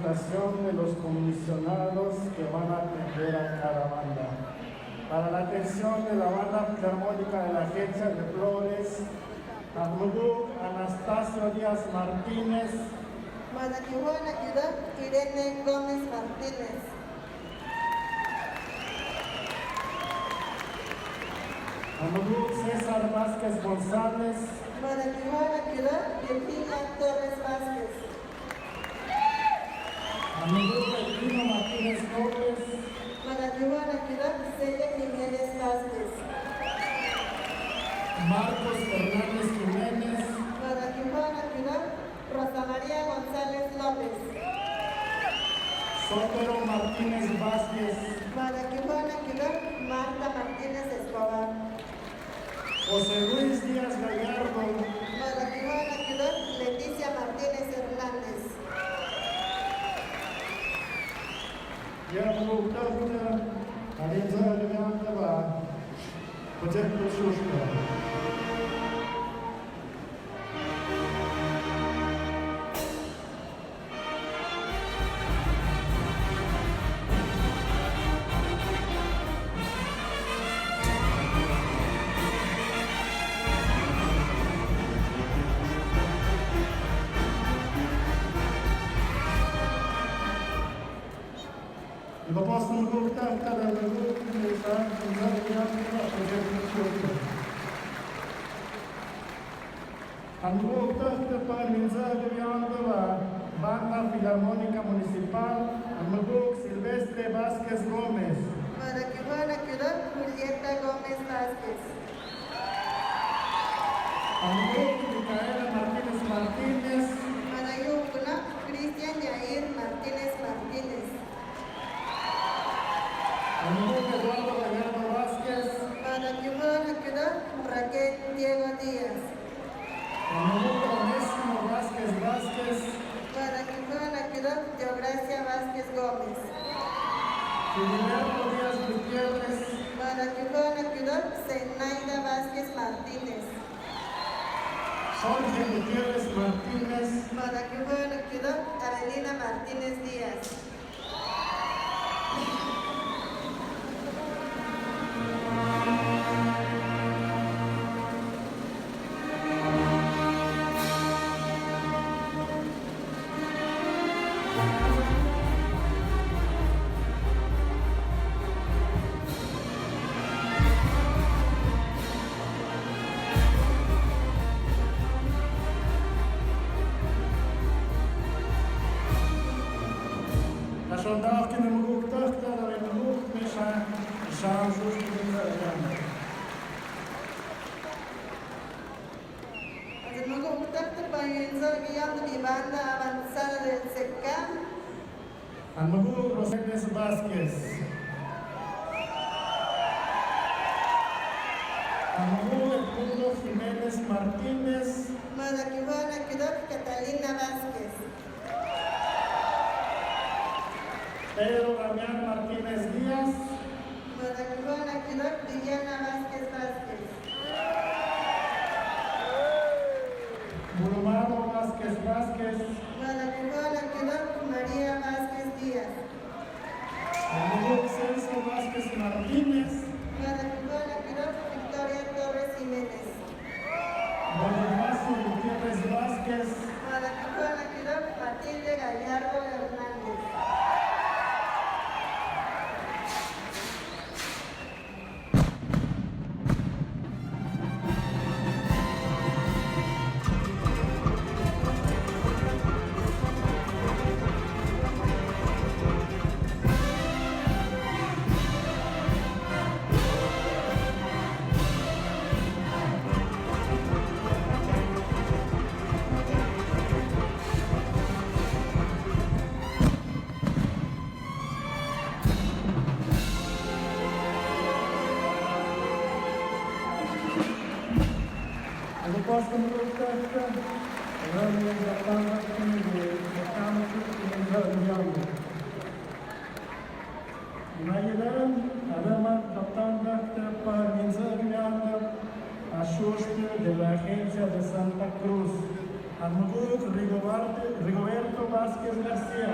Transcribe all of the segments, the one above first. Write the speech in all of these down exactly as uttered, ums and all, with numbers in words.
Presentación de los comisionados que van a atender a cada banda. Para la atención de la Banda Filarmónica de la Agencia de Flores, Amruk Anastasio Díaz Martínez. Madakiwana Kidok Irene Gómez Martínez. Amruk César Vázquez González. Madakiwana Kidok Virginia Torres Vázquez. Amruk Delfino Martínez López. Madakiwana Kidok Celia Jiménez Vázquez. Marcos Fernández Jiménez. Madakiwana Kidok Rosa María González López. Sotero Martínez Vázquez. Madakiwana Kidok Marta Martínez Escobar. José Luis Díaz Gallardo. Madakiwana Kidok Leticia Martínez Hernández. Ya, Mugukta, Arinza Gaganda ba, Project Shushka. Iba posso me contar cada minuto que me está a usar e a projeto de cultura. Amruk Tacta para mensaje de la Banda Filarmónica Municipal, Amruk Silvestre Vázquez Gómez. Madakiwana Kidok Julieta Gómez Vázquez. Amruk Micaela Martínez Martínez. Madayukuna Cristian Yair Martínez Martínez. Amruk Eduardo Gallardo Vázquez. Madakiwana Kidok Raquel Diego Díaz. Amruk Onésimo Vázquez Vázquez. Madakiwana Kidok Teogracia Vázquez Gómez. Filiberto Díaz Gutiérrez. Madakiwana Kidok Zenaida Vázquez Martínez. Jorge Gutiérrez Martínez. Madakiwana Kidok Avelina Martínez Díaz. Ashondaoq kin Mugukta, Mugukta, Mugukta, Misha, Misha, Mugukta. Mugukta, Payenzo, guiando mi banda avanzada del secán. Amruk Rosales Vázquez. Amruk Edmundo Jiménez Martínez. Madakiwana Kidok Catalina Vázquez. Pedro Damián Martínez Díaz. Madakiwana Kidok Viviana Vázquez Vázquez. Bulmaro Vázquez Vázquez. Madakiwana Kidok María Vázquez Díaz. Amruk Celso Vázquez Martínez. Madakiwana Kidok Victoria Torres Jiménez. Bonifasio Gutiérrez Vázquez. Madakiwana Kidok Matilde Gallardo Hernández. Ano po sa mga utasta? Alam niyo sa tama kami, sa tama kami, sa tama kami. Mayadan, adama taptanda tepa minzagmianda, ashushte de la agencia de Santa Cruz, Amruk Rigoberto, Rigoberto Vázquez García.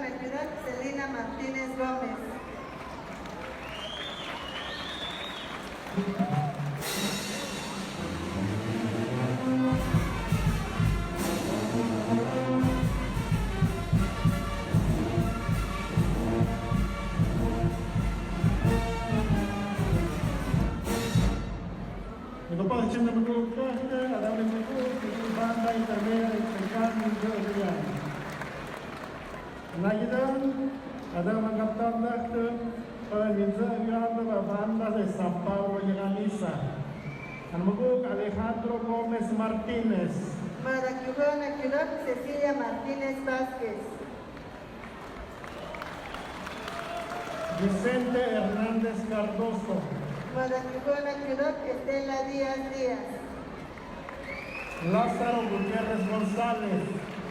Nayurak Celina Martínez Gómez. Nikopa chenda mukuk kahta, adame mukuk, banda intermedia de Chacán, New York. Nayidan, adama kaptan dakta, para minza yanda la banda de San Pablo y Anisa. Anmukuk Alejandro Gómez Martínez. Marakyuhana Kyurok Cecilia Martínez Vázquez. Vicente Hernández Cardoso. Marakyuhana Kyurok Estela Díaz Díaz. Lázaro Gutiérrez González.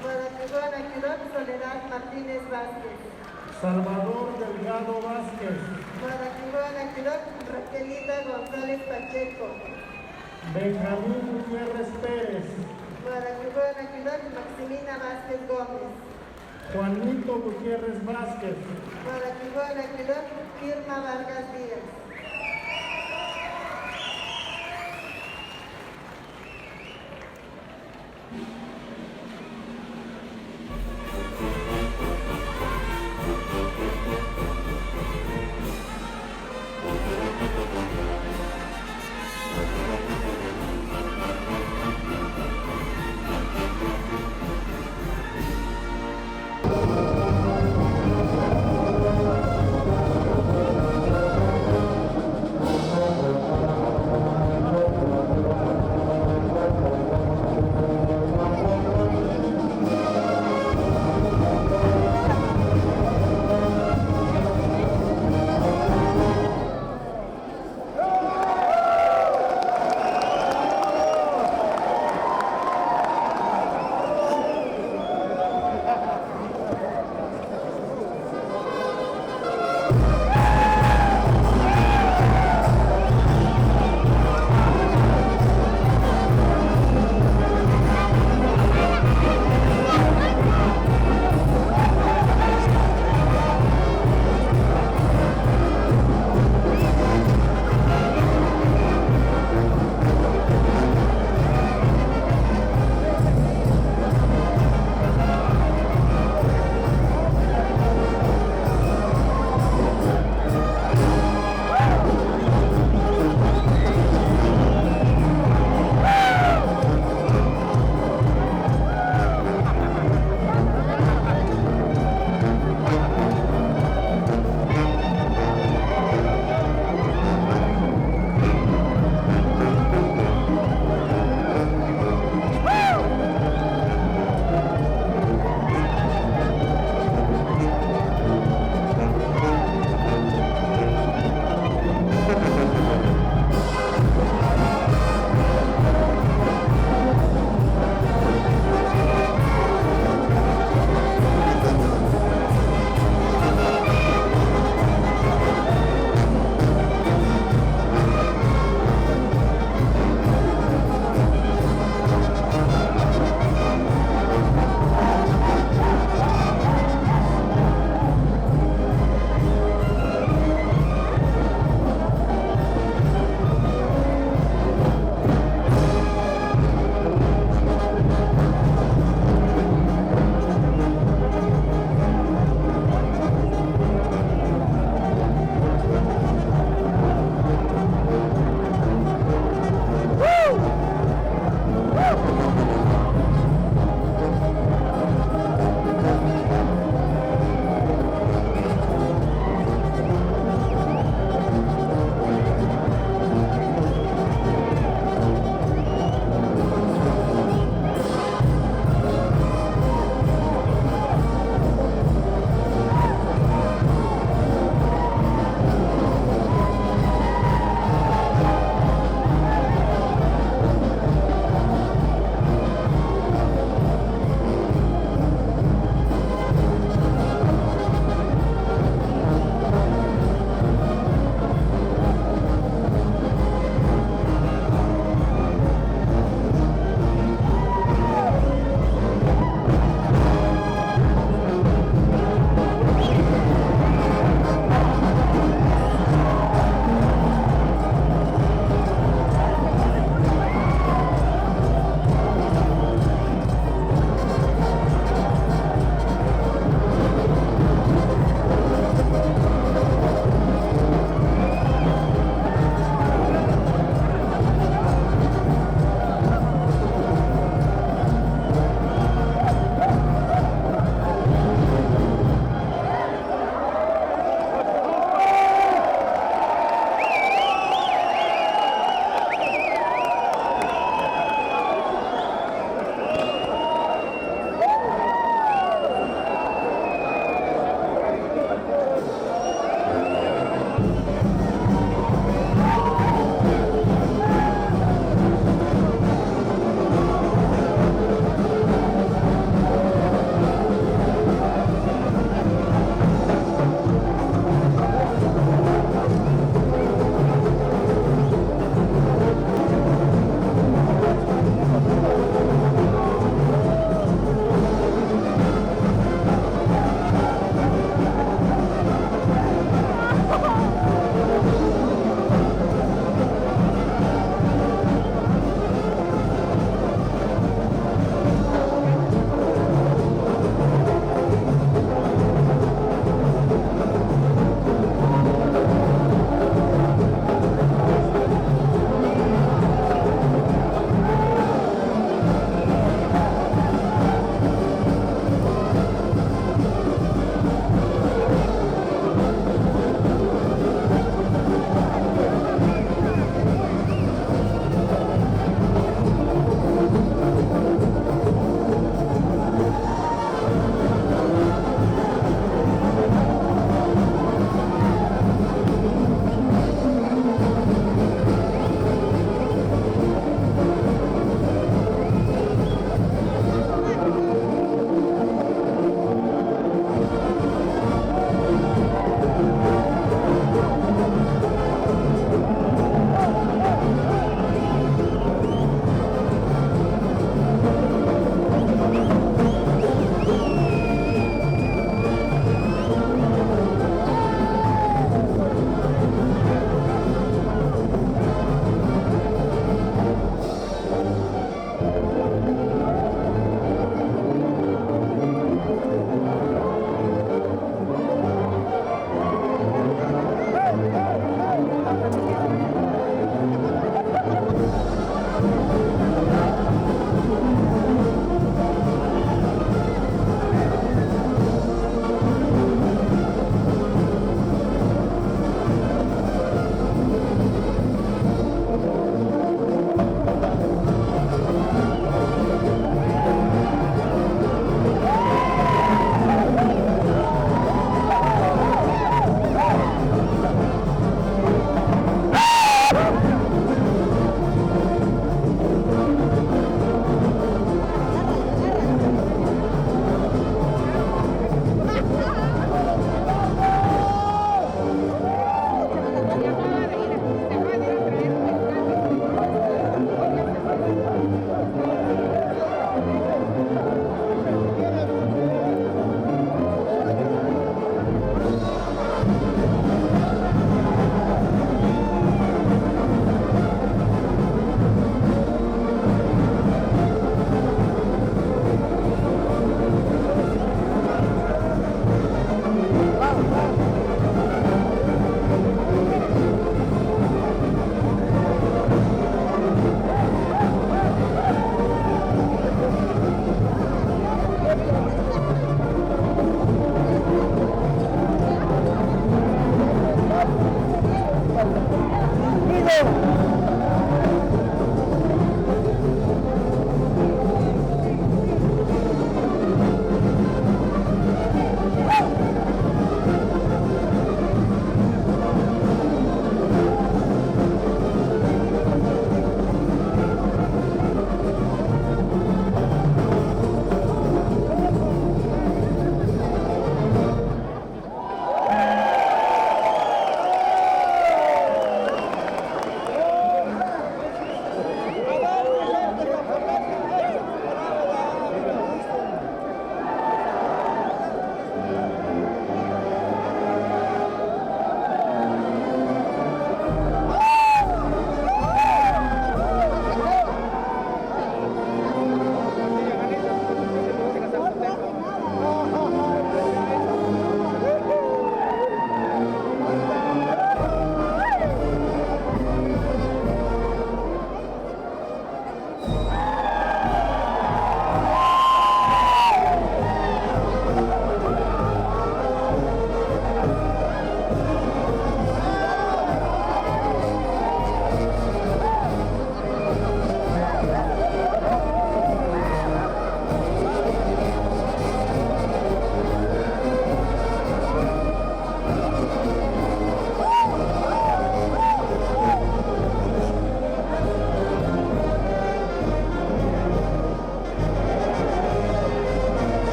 Marakyuhana Kyurok Soledad Martínez Vázquez. Salvador Delgado Vázquez. Marakyuhana Kyurok Raquelita González Pacheco. Benjamín Gutiérrez Pérez. Marakyuhana Kyurok Maximina Vázquez Gómez. Juanito Gutiérrez Vázquez. Marakyuhana Kyurok Irma Vargas Díaz.